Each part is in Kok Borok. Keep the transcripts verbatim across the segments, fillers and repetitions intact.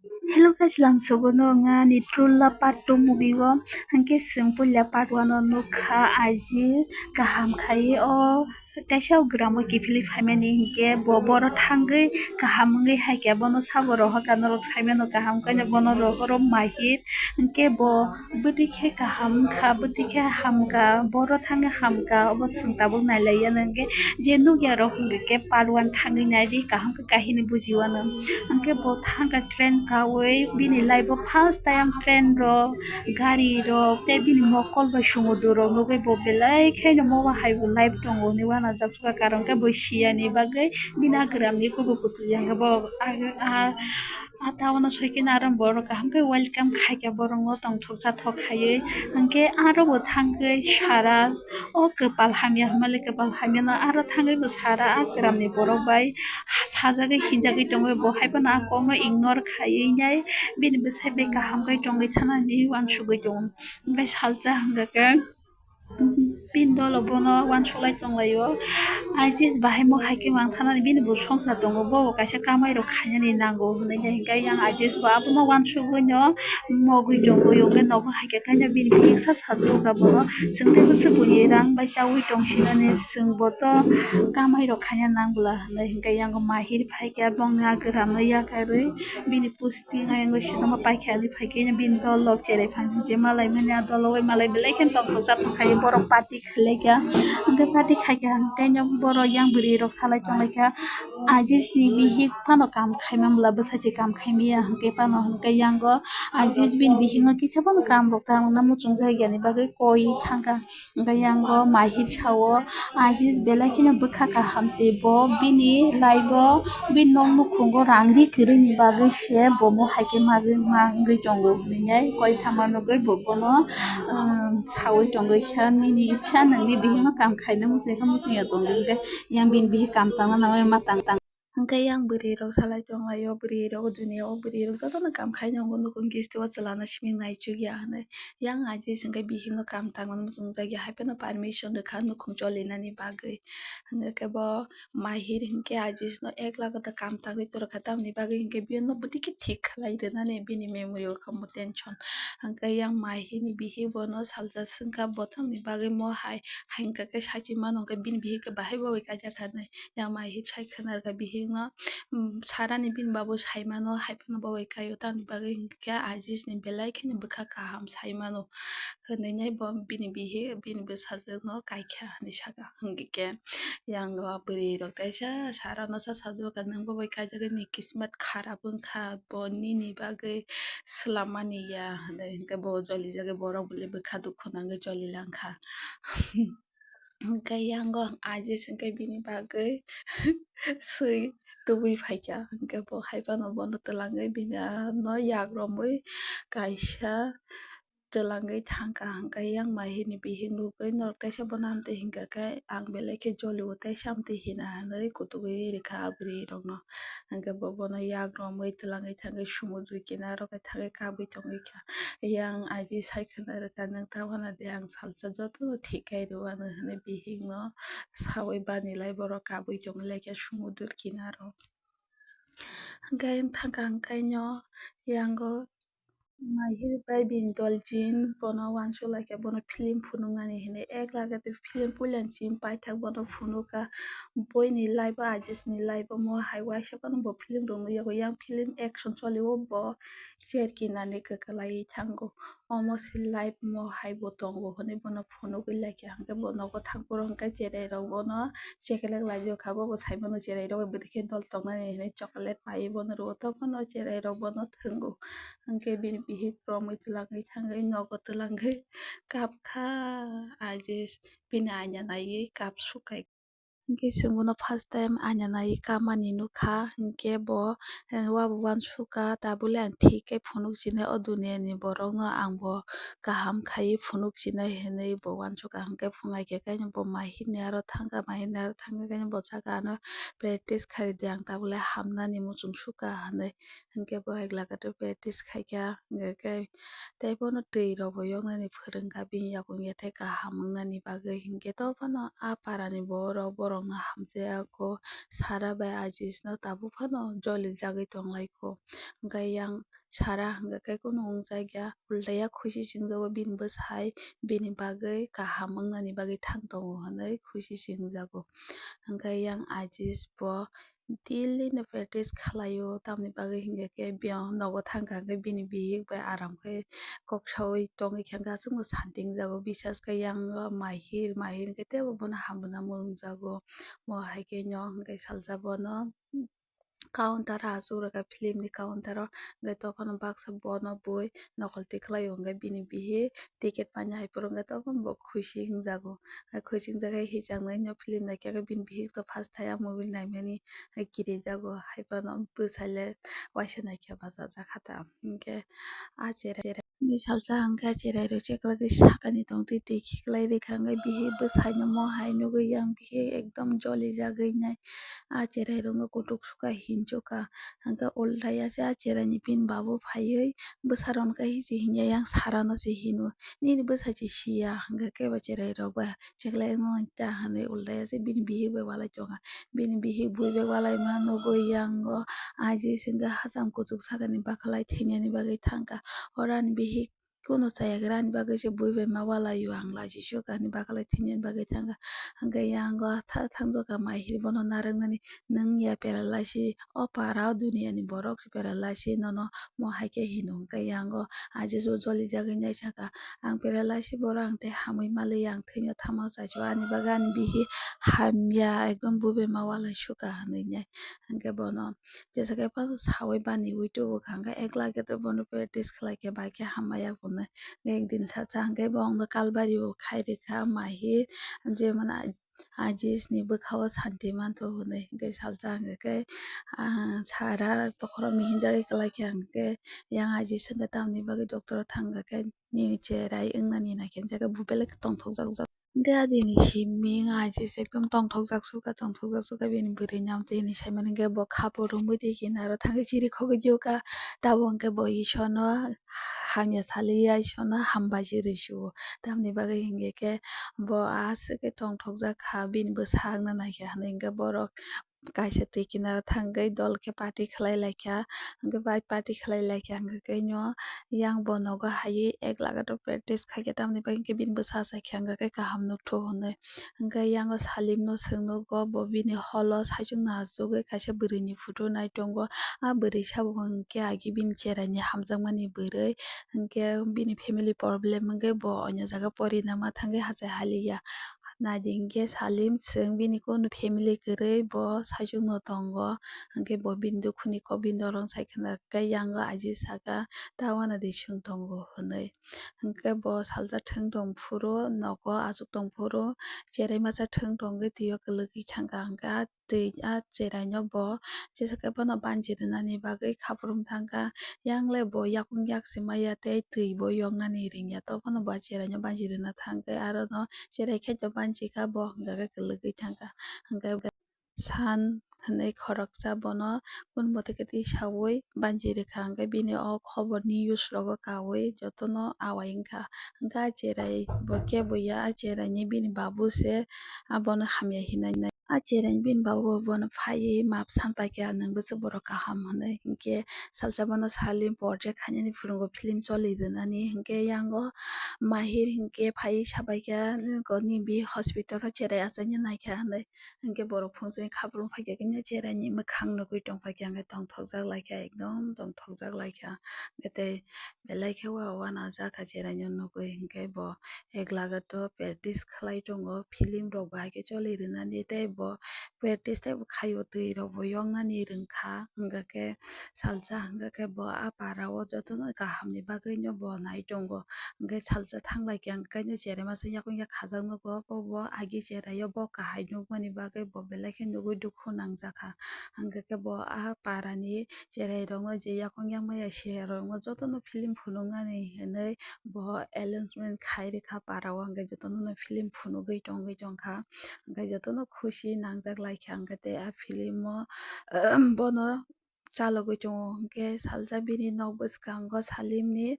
Hello guys, lamsogo no wngani Trulla part two movie o, hwnkhe chwng puila part one o nukha Ajis kaham khai o teisa o gram o kiphilwi phaimani, hwnkhe bo boro thangwi kaham wngwi haikhe bono sabo rohorkha, norok saimano kaham khe bono rohoro Mahir, hwnkhe bo bwtwi khe kaham wngkha, bwtwi khe hamkha, boro thangwi hamkha, obo chwng tabuk nailaiya nw hwnkhe je nukya rok hwnkhe part one thangwi naidi kaham khe kahini bujiwano. Hwnkhe bo thangkha train kawi, bini life o first time train rok, gari rok tei bini mokol bai sumudru rok nugwi bo belai kheno mo bahai bo life tongo hinwi uanajak suka, karon khe bo siyani bagwi bini a gram ni kubu kutu yang bo a, a, a town o soikhe aro borok kaham khe welcome khaikha borokno tongthok chathok khaiwi. Hwnkhe aro bo thangwi Sara o kwpal hamya hwnmale kwpal hamyano aro thangwi bo Sara a gramni borok bai sajagwi hinjagwi tongwi bo haiphano a kokno ignore khaiwi nai bini bwsai bai kaham khe tongwi thanani uansugwi tongo. Hwnkhe salsa hwnkha khe. Bini dolo bono uansuk lai tong laio. Ajis bahai mo hai khe mang thanani bini bo songsa tongo, bo bo kaisa kamai rok khainani nango hwnwi khe, hwnkhe yang Ajis bo abono uansugwi no mogwi tongo, hwnkhe nogo hai khe khe bini bihik sa sajwk abono, chwng tei bwswk buini rang bai chaui tong sinani, chwng bo to kamai rok khaina nang bwla hwnwi, hwnkhe yang Mahir phai khe bongni a gramno yakarwi bini pusti ayang bai sitoma paikha ali phaikhe bini dol lok cherai phan je malai mani a dol bai malai belai khe tongthok chathok khai borok party khlai kha hwnkhe party khai kha hwnkhe borok yang bwrwi rok salai tong lai kha. Ajis ni bihik phano kam khai man bwla bwsai se kam khai maya hwnkhe phano hwnkhe yango Ajis bini bihik no kisa phano kam rok ta wngna muchung jak yani bagwi koi thang kha. Hwnkhe yango Mahir sao, Ajis belai kheno bwkha kaham se, bo bini life o bini nok nukhungo rang ri kwrwini bagwi se bo mo hai khe magwi ma wngwi tongo hwnwi koi thangma nugwi bo bono, um, saui tongwi kha, "Nini ichha nwngni bihikno kam khaina muchungkha muchungya tongdi," hwnkhe yang bini bihik kam tangna nangwi ma tang tang. Hwnkhe yang bwrwi rok salai tong laio, bwrwi rok juni o bwrwi rok jotono kam khaina wngo nukhung kisti o chwla no simi naichukya hwnwi. Yang Ajis hwnkhe bihikno kam tangmani muchungjakya, haiphano permission rwkha nukhung cholinani bagwi. Hwnkhe bo Mahir hwnkhe Ajis no ek laga da kam tangwi torkha, tamni bagwi hwnkhe bini bwtwi khe thik khlai rwnani bini memory o kha mo tension. Hwnkhe yang Mahir ni bihik bono salsa swngkha, bo tamni bagwi mo hai, hai hwnkhe khe sachimano hwnkhe bini bihik khe bahai bo bai kaijak khanai. Yang Mahir sai khwna rwkha bihikno, um, Sarani bini babu saimano, hai phano bo bai kaio, tamni bagwi hwnkhe Ajis ni belai kheno bwkha kaham saimano hwnwi nai bo bini bihik bini bwsajwkno kaikha hwnwi sakha. Hwnkhe yang o bwrwi rok teisa Sarano sa sajwkha, "Nwng bo bai kaijagwi nini kismat kharap wngkha, bo nini bagwi swlammani ya," hwnwi hwnkhe bo jolijagwi borok bwlwi bwkha dukhu nangwi jolilangkha. Hwnkhe yango ang Ajis hwnkhe bini bagwi swi tubui phaikha, hwnkhe bo hai phano bono twlangwi bini ano yak romwi kaisa twlangwi thangkha, hwnkhe yang Mahirni bihik nugwi norok teisa bono amtwi hinkha khe ang belai khe jolio teisa amtwi hina hinwi kutugwi rikha a bwrwi rokno. Hwnkhe bo bono yak romwi twlangwi thangwi sumudru kinaro khe thangwi kabwi tongwi kha. Yang Ajis sai khwna rwkha, "Nwng ta wana de ang salsa jotono thik khai rw anw," hwnwi bihikno saui bani lai borok kabui tongwi lai kha sumudru kinaro. Hwnkhe ang thangkha hwnkhe no yango Mahir bai bini dol Jin bono uansuk lai kha, bono film phunuknani hinwi ek lage twi film puilani simi paithak bono phunukha. Boini life o, Ajis ni life o mo hai uaisa phano bo film rok nukyago, yang film action choli o bo cherkinani kwklai thango. Omo se life mo hai bo tongo hwnwi bono phunugwi lai kha, hwnkhe bo nogo thang phuru hwnkhe cherai rok bono chekelek lai kha, bo bo sai mano cherai rok bai bwdikhe dol tongnani hinwi chocolate paiwi bono rwo, tei bono cherai rok bono thwngo. Hwnkhe bini bihik romwi twlangwi thangwi nogo twlangwi kapkha, Ajis bini aina naiwi kap sukai. Hwnkhe chwng bono first time aina naiwi kapmani nukha, hwnkhe bo, eh, wabo uansukha, tabukle ang thik khe phunuk sinai o duniani borokno, ang bo kaham khaiwi phunuk sinai hinwi bo uansukha. Hwnkhe phunai khe khe bo Mahirni aro thangkha, Mahirni aro thangkhe khe bo saka ano practice khaidi, ang tabukle hamnani muchung sukha hinwi. Hwnkhe bo hai laka practice khaikha, hwnkhe tei bono twi rok bo yoknani phwrwngkha, bini yakung yathai kaham wngnani bagwi, hwnkhe to bono a parani borok, borok. rokno hamjak ya kho. Sara bai Ajis no tabuk phano joli jagwi tong lai kho. Hwnkhe yang Sara hwnkhe khe kunu wngjakya, ultaya khuisi chwngjago bini bwsai bini bagwi kaham wngnani bagwi thang tongo hwnwi khuisi chwngjago. Hwnkhe yang Ajis bo daily no practice khlaio, tamni bagwi hwnkhe khe biyang nogo thangkha hwnkhe bini bihik bai aram khe kok saui tongwi khe hwnkhe aswkno santi wngjago. Bisas khe yang Mahir, Mahir hwnkhe teibo bono hamrwna mungjago. Mo hai khe no hwnkhe salsa bono counter o achuk rwkha, film ni counter o, hwnkhe tei phano baksa bono bui nokol tikhlaio, hwnkhe bini bihik ticket paina hai phuru hwnkhe tei phano bo khuisi wngjago. Hai khuisi wngjak khe hichang nai no film naikhe bini bihik to first thai a movie naimani hai kirijago, hai phano bwsai le waisa naikhe bachajak kha ta. Hwnkhe a cherai cherai salsa hwnkhe cherai rok cheklagwi sakani tongtwi twi khiklai rikha, hwnkhe bihik bwsai no mo hai nugwi yang bihik ekdom joli jagwi nai. A cherai rokno kutuk sukha hinjukha. Hwnkhe ultaya se a cherai ni bini babu phaiwi bwsa rokno khe hichi hinya yang Sara no se hino, "Nini bwsa se siya," hwnkhe kebo cherai rok ba cheklai rwmani ta hinwi ultaya se bini bihik bai walai tongkha. Bini bihik bui bai walaima nugwi yang o Ajis hwnkhe hacham kuchuk sakani bakhwlai thwinani bagwi thangkha. Oro ani bihik kunu chayakra ani bagwi se bui bai ma walaio, ang lachi sukha ani bakhwlai thwinani bagwi thangkha. Hwnkhe yang o tha-, thangjak kha Mahir bono narwknani, "Nwng ya paralysis, o para o duniya ni borok se paralysis, nono mo hai khe hino?" Hwnkhe yang o Ajis bo joli jagwi nai sakha, "Ang paralysis borok, ang tei hamwi maliya, ang thwino thangma chaisu, ani bagwi ani bihik hamya, ekdom bui bai ma walai sukha," hinwi nai. Hwnkhe bono jesa khe phano saui baniui tubukha, hwnkhe ekla khe to bono practice khlai khe bai khe hamya ya phunwi. Hwnkhe ekdin salsa hwnkhe bo wngkha Kalbari o khai rikha Mahir, jemon Ajis ni bwkha o santi manthogo hinwi. Hwnkhe salsa hwnkhe khe, ah, Sara bokhorok mihinjagwi kwlai kha, hwnkhe yang Ajis hwnkhe tamni bagwi doctor o thangkha khe nini cherai wngnani naikhe, hwnkhe bo belai khe tongthokjak. Hwnkhe adini simi wng Ajis ekdom tongthokjak sukha, tongthokjak sukha bini bwrwi no. Tini saimani hwnkhe bo khapur romwi twi kinaro thangwi chiri khogwi diyo kha. Tabuk hwnkhe bo Isor no hamya saliya, Isor no hambai se rwisuo. Tamni bagwi hwnkhe khe bo aswk khe tongthokjak kha, bini bwsa wngna naikha hinwi hwnkhe borok kaisa twi kinaro thangwi dol khe party khlai laikha, hwnkhe bai party khlai laikha, hwnkhe khe no yang bo nogo haiwi ek laga to practice khaikhe, tamni bagwi hwnkhe bini bwsa achaikha, hwnkhe khe kaham nukthok hinwi. Hwnkhe yang o Salim no swng nugo, bo bini holo saichung no achugwi kaisa bwrwi ni photo nai tongo. A bwrwi sabo hwnkhe agi bini cherai ni hamjakmani bwrwi, hwnkhe bini family problem wngwi bo onya jaga pori na ma thangwi hachai haliya. Naidi hwnkhe Salim swng bini kunu family kwrwi bo saichung no tongo, hwnkhe bo bini dukhu ni kok bini dorong sai khna khe yang o Ajis saka ta uanadi swng tongo hinwi. Hwnkhe bo salsa thwng tong phuru nogo achuk tong phuru cherai masa thwng tongwi twi o kwlwgwi thangkha, hwnkhe a twi a cherai no bo jesa khe bono banchi rwnani bagwi khaprum thangkha. Yang le bo yakung yak se maya tei twi bo yoknani ringya, to phano bo a cherai no banchi rwna thangkhe aro no cherai khe to banchi kha, bo hwnkha khe kwlwgwi thangkha. Hwnkhe san hinwi khoroksa bono kun mote khe twi saui banchi rwkha, hwnkhe bini o khobor ni news rogo kaui jotono awai wngkha. Hwnkhe a cherai bo kebo ya, a cherai ni bini babu se abono hamya hinai. A cherai bini babu bono phaiwi map san paikha, "Nwng bwswk borok kaham," hinwi. Hinkhe salsa bono Salim porjak khainani phwrwngo, film choli rwnani. Hinkhe yang o Mahir hinkhe phaiwi sabaikha, "Nini bihik hospital o cherai achaina naikha," hinwi. Hinkhe borok phungchani khaprum phaikha, khe cherai ni mwkhang nugwi tongphaikha, hinkhe tongthokjak laikha, ekdom tongthokjak laikha. Hinkhe tei belai khe wa uanajak kha cherai no nugwi, hinkhe bo ek laga to practice khlai tongo, film rok bo hai khe choli rwnani, tei bo practice tei bo khaio, twi rok bo yoknani rwngkha. Hwnkha khe salsa hwnkha khe bo a para o jotono kaham ni bagwi no bo nai tongo. Hwnkhe salsa thanglai khe ang khe cherai masa yakung yak khajak nugo, bo bo agi cherai o bo kahai nukmani bagwi bo belai khe nugwi dukhu nangjakha. Hwnkha khe bo a para ni cherai rokno je yakung yakmaya se rokno jotono film phunuknani hinwi bo announcement khai rwkha para o, hwnkhe jotono no film phunugwi tongwi tongkha, hwnkhe jotono khusi nangjak laikha, hwnkhe tei a film o bono chalogwi tongo. Hwnkhe salsa bini nok bwskango Salimni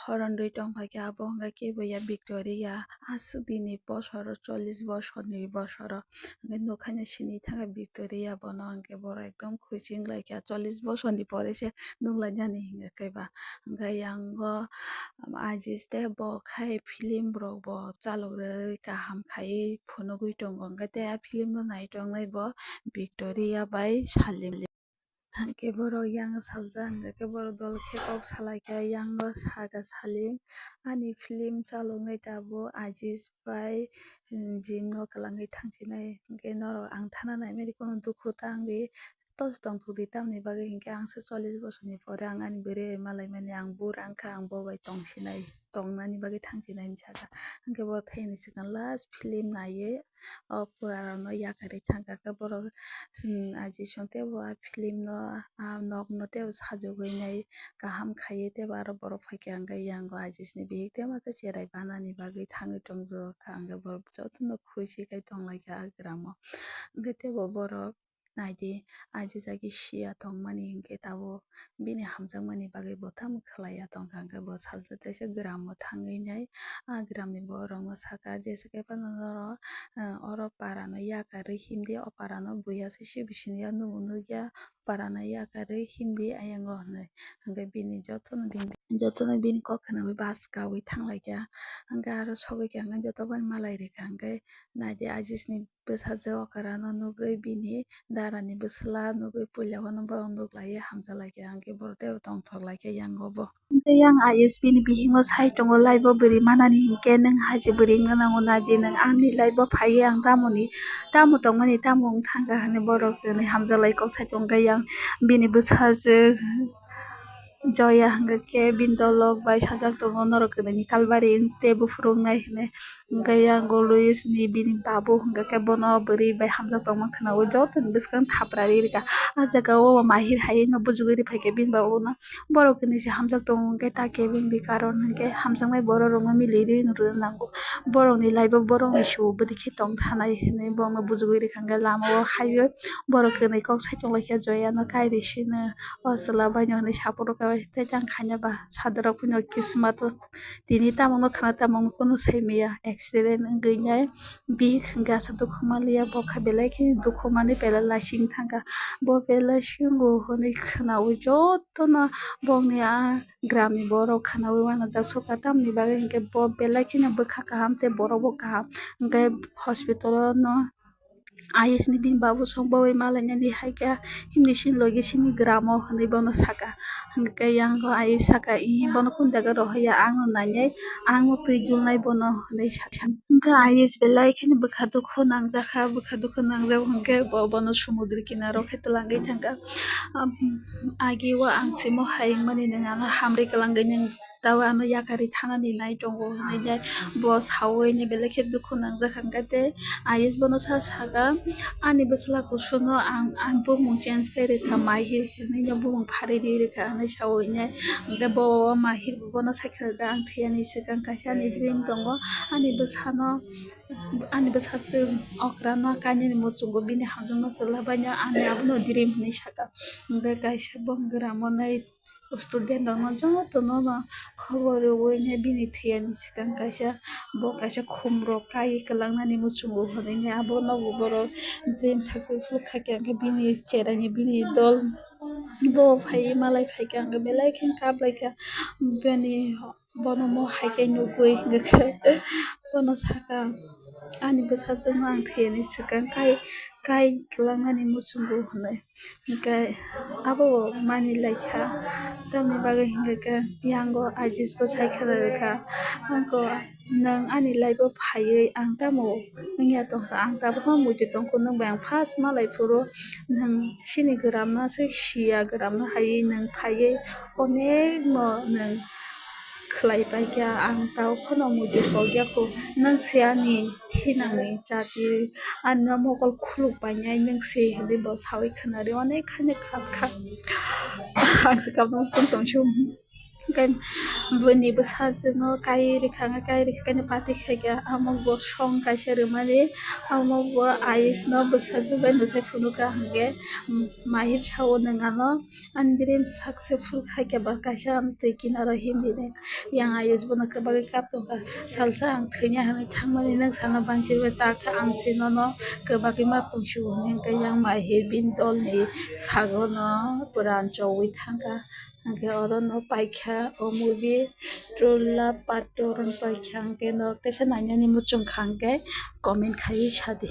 horon rwi tongphaikha, abo hwnkhe kebo ya Victoria, aswk dini bosoro, chollish bosorni bosoro. Hwnkhe nukhaino sini thangkha Victoria bono, hwnkhe borok ekdom khuiching laikha, chollish bosorni pore se nukhlainani hwnkhe ba. Hwnkhe yango Ajis tei bo khai film rok bo chalok rwui kaham khaiwi phunugwi tongo, hwnkhe tei a film no nai tongnai bo Victoria bai Salim. Hwnkhe borok yang saljak, hwnkhe borok dol khe kok salaikha, yango sakha Salim, ani film chaloknai tabuk Ajis bai, hmm, gym no kwlangwi thangsinai, hwnkhe norok ang thana naimani kunu dukhu ta wngdi, tos tongthokdi, tamni bagwi hinkhe ang se chollish bosorni pore ang ani bwrwi bai malaimani, ang bura wngkha, ang bo bai tongsinai, tongnani bagwi thangsinai hinwi sakha. Hwnkhe bo thani swkang last film naiwi o pura rokno yakarwi thangkha, khe borok, hmm, Ajis tei bo a film no, a nok no teibo sajagwi nai kaham khaiwi teibo aro borok phaikha, hwnkhe yango Ajis ni bihik tei masa cherai banani bagwi thangwi tongjakha, hwnkhe borok jotono khuisi khai tonglaikha a gramo. Hwnkhe teibo borok naidi, Ajis agi siya tongmani hwnkhe tabuk bini hamjakmani bagwi bo tamo khlaiya tongkha, hwnkhe bo salsa teisa gramo thangwi nai a gramni borokno sakha, jesa khe phano norok, ah, oro parano yakarwi himdi, o parano buya se sibi siniya, nubo nukya, parano yakarwi himdi ayango hinwi. Hwnkhe bini jotono bini, jotono bini kok khnaui bus kaui thanglaikha, hwnkhe aro sogwi khe hwnkhe joto bai malai rikha, hwnkhe naidi Ajisni bwsajwk okra no nugwi bini dara ni bwsla nugwi puila uanw borok nuk lai hamjak lai kha, hwnkhe borok teibo tongthok lai kha yango bo. Hwnkhe yang Ayush bini bihik no sai tongo, life o bwrwi manani hinkhe nwng hai se bwrwi wngna nango, naidi nwng ani life o phaiwi ang tamoni tamo tongmani tamo wng thangkha hinwi borok hinwi hamjak lai kok sai tongkha yang bini bwsajwk. Joya hwnkha khe bini dolok bai sajak tongo, norok kwrwini talbari tei buphuru wngnai hinwi. Hwnkhe yang Louis ni bini babu hwnkha khe bono bwrwi bai hamjak tongma khwnaui jotoni bwskang thapra ri rwkha. Ah jaga o Mahir hai no bujugui rwphaikha bini babu no. Borok hinwi se hamjak tongo hwnkhe ta khe bini karon hwnkhe hamjaknai borok rokno milirwi rwna nango. Borokni life o borokni su bwrwi khe tong thanai hinwi borokno bujugui rwkha hwnkhe lama o haiwi borok kwnwi kok sai tonglaikha Joya no kairi sino. O chwla bai no hinwi support rwkha tei jang khaina ba sadorok phano kismat o tini tamo wngkha na tamo wngkha kunu sai maya accident wngwi nai bihik hwnkhe aswk dukhu manliya bokha belai kheno dukhu manwi belai lasing thangkha bo belai singo hinwi khwnaui jotono bokni a gramni borok khwnaui uanajak sukha tamni bagwi hinkhe bo belai kheno bwkha kaham tei borok bo kaham hinkhe hospital o no. Ayush ni bini babu song babai malainani hai khe himni sini logi sini gramo hinwi bono saka. Hwnkhe yang bo Ayush saka, "Ih, bono kun jaga rohorya, ang no nainai, ang no twi dulnai bono," hinwi saka. Hwnkhe Ayush belai kheno bwkha dukhu nangjakha, bwkha dukhu nangjak hwnkhe bo bono sumudri kinaro khe twlangwi thangkha. Agi o ang simo hai wngmani nwng ano hamri kwlangwi nwng. Tei ano yakarwi thanani nai tongo hinwi bo saui belai khe dukhu nangjak hwnkhe tei Ayush bono sa saka, "Ani bwsla kusuno ang, ang bumung change khe rwkha, Mahir hinwi no bumung pharwi rwkha," hinwi saui hwnkhe bo Mahir bono sai khe rwkha, "Ang thwiyani swkang kaisa ani dream tongo, ani bwsano, ani bwsajwk okrano kainwini muchungo bini hamjakma chwla baino ani abono dream," hinwi saka. Hwnkhe kaisa bo gramo nai. Student rokno jotono no khobor rwui bini thwiyani swkang kaisa bo kaisa khum rok kai kwlangnani muchungo hinwi abono bo borok dream successful kha khe bini cherai ni bini dol bo phai malai phai kha belai khe kap lai kha bini bono mo hai khe nugui bono saka ani bwsajwk no ang thwiyani swkang kai kai kwlangnani muchungo hinwi. Hwnkhe abo manwi lai kha, tamni bagwi hwnkhe khe yango Ayush bo sai khwlai rwkha, "Uncle, nwng ani life o phaiwi ang tamo wngya tongkha, ang tabukno muitu tongkha, nwng bai ang first malai phuru nwng chini gramno se siya, gramno haiwi nwng phaiwi onekno nwng khlai paikha, ang tabuk phano muitu tongya kho, nwng se ani thinangni chati, ani no mokol khuluk painai nwng se," hinwi bo saui khwnari onek khaino kap kha. Ang se kapna muchung tong sio. Hwnkhe bini bwsajwkno kai rwkha, hwnkhe kai rwkha, kaini pati khaikha, amo bo song kaisa rwmani, amo bo ayis no bwsajwk bai mwsai phunukha, hwnkhe Mahir sao nwng ano, ani dream successful khaikha ba kaisa ano twi kinaro himdi nai. Yang ayis bono kwbangwi kap tongkha, salsa ang thwina hinwi thangmani nwng sana bangsi bai takha, ang se nono kwbangwi ma tongsigo hinwi. Hwnkhe yang Mahir bini dolni sagono pura chowi thangkha. Hwnkhe orono paikha o movie True Love Part two orono paikha, hwnkhe norok teisa nainani muchungkha hwnkhe comment khaiwi sadi.